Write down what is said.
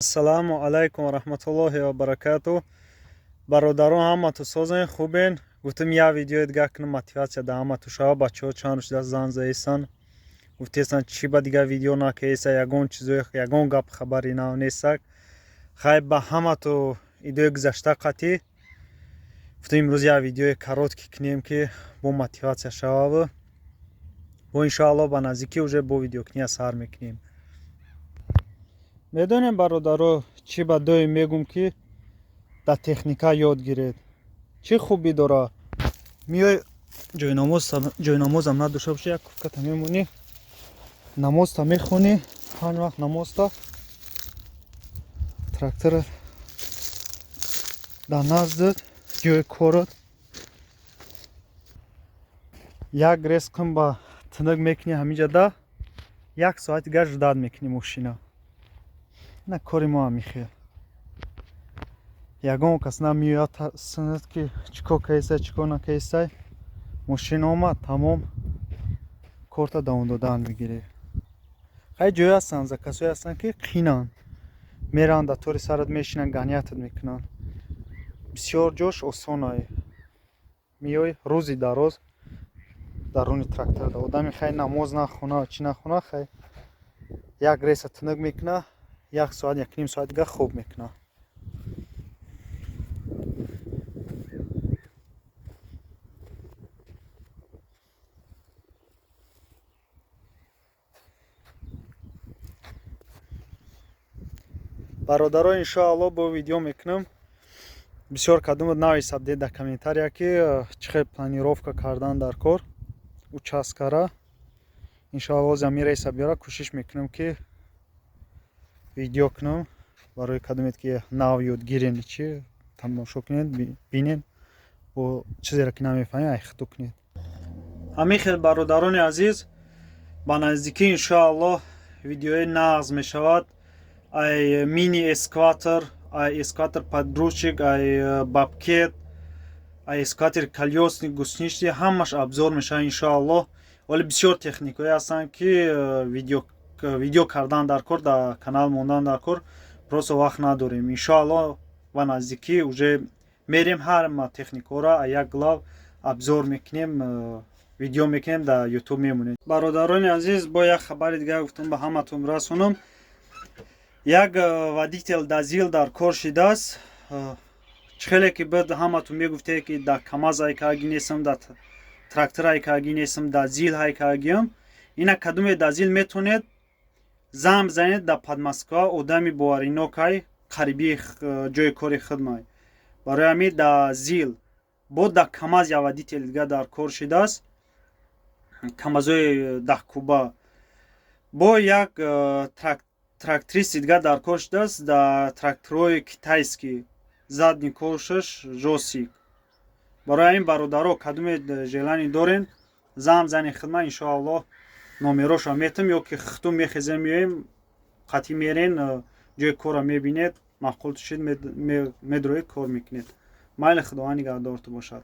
Ассалому алайкум ва раҳматуллоҳи ва баракату. Бародарон, ҳамату созен, хубен? Гуфтам, як видеои дига кунам, мотиватсия да ҳамату шава. Бачаҳо чанд рӯз шуда зан заисан, гуфтесан, чӣ ба дигар видео накеса, ягон чизои, ягон гап хабари нав нестак. Хай, ба ҳамату идои гузашта қатӣ гуфтам, имрӯз як видеои короткий кунем, ки бо мотиватсия шававу бо иншоалло ба наздикӣ уже бо видеокуния сар мекунем. Медонем, бародаро, чӣ ба доим мегум, ки дар техника ёд гиред, чӣ хубӣ дора. Миёй, ҷойнамозам надошта бошӣ, як куртката мемонӣ, намозта мехонӣ, панҷ вақт намозта, трактора дар наздат, ҷои корот, як рез қим ба тинук мекунӣ, ҳамиҷада як соати дигар ждать мекунӣ мошина. На кори мо ҳамихел, ягон кас намеояд синат, ки чӣ кор кардисай, чӣ кор накардисай. Мошин омад, тамом, корта давом додан мегирӣ. Хай, ҷое ҳастанд, за касое ҳастанд, ки қинанд, мераванд, дар тори сарат мешинанд, гоняться мекунанд. Бисёр ҷош осонае, меёй, рӯзи дароз даруни трактор одами. Хай, намоз нахона, чӣ нахона, хай, як рейса тунук мекуна, як соат, якним соат дига хоб мекуна. Бародаро, иншоалло, бо видео мекунам. Бисёр кадумат нависад дар комментария, ки чӣ хел планировка кардан дар кор участкара. Иншоалло, ҳози ҳамин рейса биёра, кӯшиш мекунам, ки видео кунам барои кадумед, ки нав ёдгирен, чӣ тамошо кунед, бинед, бо чизеро ки намефаҳмед, айхиту кунед. Ҳамин хел, бародарони азиз, ба наздикӣ, иншоаллоҳ, видеои нағз мешавад: ай мини экскаватор, ай экскаватор погрузчик, ай бобкэт, ай экскаватор колёсный, гусеничный, ҳамаш обзор мешавад, иншоаллоҳ. Вале бисёр техникаҳое ҳастанд, ки видео кардан дар кор, дар канал мондан дар кор, просто вақт надорем. Иншоаллоҳ, ба наздикӣ уже мерем, ҳама техникаҳоро як глав обзор мекунем, видео мекунем, дар Ютуб мемонем. Бародарони азиз, бо як хабари дигар гуфтам ба ҳаматон расонам. Як водитель да ЗИЛ дар кор шидааст. Чӣ хеле ки буд, ҳаматон мегуфте, ки дар КамАЗ ҳайкагӣ нестам, дар трактор ҳайкагӣ нестам, дар ЗИЛ ҳайкагиам. Ина, кадуме дар ЗИЛ метонед, зан бизанед, дар Подмосква одами боваринокай, қариби ҷои кори хидмай. Барои ҳамин дар ЗИЛ бо дар КамАЗ як водитель дигар дар кор шидааст, КамАЗои 10 куба. Бо як трактористи дигар дар кор шудааст, дар тракторҳои китайский, задний ковшаш жёсткий. Барои ҳамин, бародаро, кадуме желание дорен, зан бизанед хидмат, иншоаллоҳ, номерошро метам, ё ки хитум мехезем, меоем, қатъӣ мерен, ҷои корро мебинед, маъқул шид, медроед, кор мекунед. Майли, Худованд нигаҳдорту бошад.